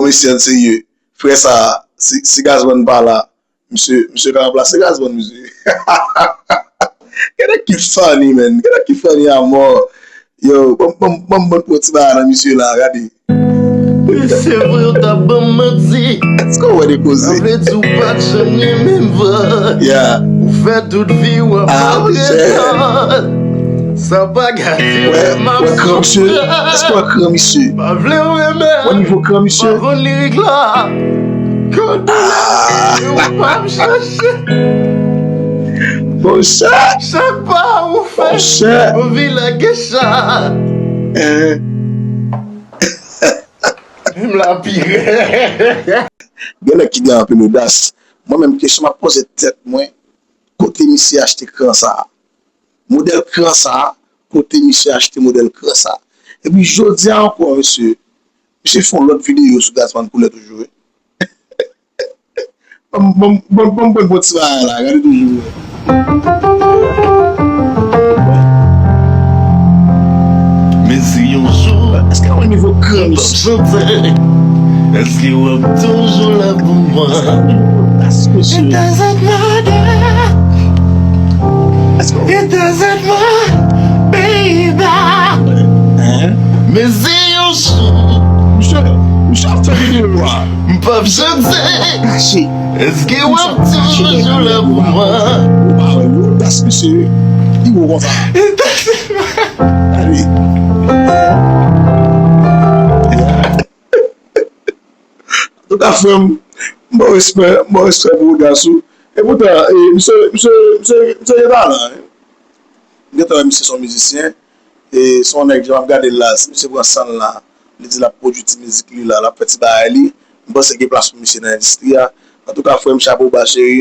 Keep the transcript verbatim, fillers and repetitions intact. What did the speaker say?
Mesye, serye. Frè sa, si, si Gazman pa la, misye, misye ka ranplase Gazman, mesye. Gade ki funny, man. Gade ki funny a mò. Yo, ban m, ban m, ban m, ban m pran ti bagay nan misye la, gade. Wi, se vre, w t ap ban m manti. Èske w wè de koze? Sa vle di w pa t janm renmen m vre. Yeah. Ou fè tout vi w ap regrèt. Sa pa gate lè m ap soufri. Wè kran misye? Èske w wè kran misye? Pa vle w renmen. Wè nivo kran misye? Pa konn lirik la. Kote ou p ap chache. Monchè. Chak pa ou fè. Monchè. Anvi lage cha. Menm la pi rèd. Gen nèg ki gen anpil odas. Mwen menm kesyon m ap poze tèt mwen, kote misye achte kran sa a? Modèl kran sa a, kote misye achte modèl kran sa a? Epi jodi a ankò, mesye, misye fè yon lòt videyo sou Gazman Koulè toujou, wi. Ban m, ban m, ban m, ban m pran bon ti bagay la, gade toujou. Men si yon jou èske w nivo kran misye? Èske w ap toujou la pou mwen? It doesn't matter. It doesn't matter, baby. Men si yon jou misye, misye ap fè videyo a. M p ap chante. Kache. Èske w ap toujou la pou mwen? Ou pa wè, yon das misye, li wo konsa. Gade. Antouka, frè m, m ba w respè, m ba w respè pou odas ou. E poutan, e, misye, misye, misye, misye gen talan, wi. M gentan wè misye se yon mizisyen. E se yon nèg, jan m ap gade l la, si misye pran san l la, li di l ap pwodui ti mizik li la, l ap fè ti bagay li, m panse gen plas pou misye nan endistri a. Antouka, frè m, chapo ba, cheri.